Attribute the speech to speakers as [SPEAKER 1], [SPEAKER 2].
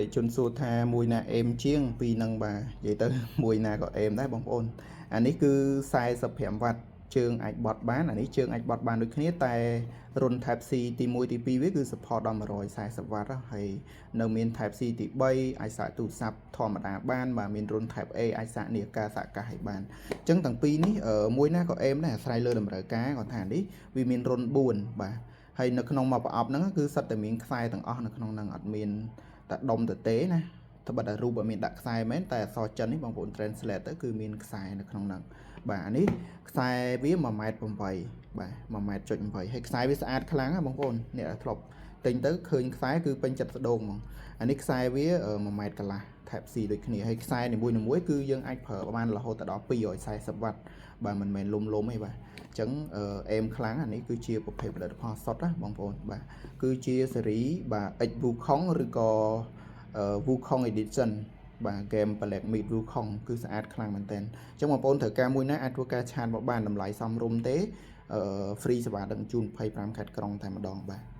[SPEAKER 1] តិជនសួរថាមួយណាអេមជាងពីរនឹងបាទនិយាយទៅ មួយណាក៏អេមដែរបងប្អូនអានេះគឺ45វ៉ាត់ជើងអាចបត់បានអានេះជើងអាចបត់បានដូចគ្នាតែរន្ធ Type C ទី1ទី2វាគឺ support ដល់140វ៉ាត់ហើយនៅមាន Type C ទី3អាចសាកទូរស័ព្ទធម្មតាបានបាទមានរន្ធ Type A អាចសាកនាឡិកាសាកកាសឲ្យបានអញ្ចឹងទាំងពីរនេះមួយណាក៏អេមដែរអាស្រ័យលើតម្រូវការគាត់ថានេះវាមានរន្ធ4បាទហើយនៅក្នុងមួយប្រអប់ហ្នឹងគឺសុទ្ធតែមានខ្សែទាំងអស់នៅក្នុងហ្នឹងអត់មានតែដុំទៅទេណាត្បិតតែរូបអត់មានដាក់ខ្សែមែនតែអក្សរចិននេះបងប្អូន translate ទៅគឺមានខ្សែនៅក្នុងហ្នឹងបាទអានេះខ្សែវា1ម៉ែត្រ8បាទ1ម៉ែត្រចុច8ហើយខ្សែវាស្អាតខ្លាំងណាបងប្អូនអ្នកដែលធ្លាប់ទិញទៅឃើញខ្សែគឺពេញចិត្តស្ដូងហ្មងអានេះខ្សែវា1ម៉ែត្រកន្លះ Type C ដូចគ្នាហើយខ្សែនីមួយៗគឺយើងអាចប្រើបានរហូតដល់240វ៉ាត់បាទមិនមែនលុំលុំទេបាទអញ្ចឹងអេមខ្លាំងអានេះគឺជាប្រភេទផលិតផលសុទ្ធណាបងប្អូនបាទគឺជាស៊េរីបាទ X Wukong ឬក៏ Wukong Edition បាទ game Black Myth Wukong គឺស្អាតខ្លាំងមែនទែនអញ្ចឹងបងប្អូនត្រូវការមួយណាអាចធ្វើការ chat មកបានតម្លៃសមរម្យទេអឺ free សេវាដឹកជញ្ជូន25ខេត្តក្រុងតែម្ដងបាទ។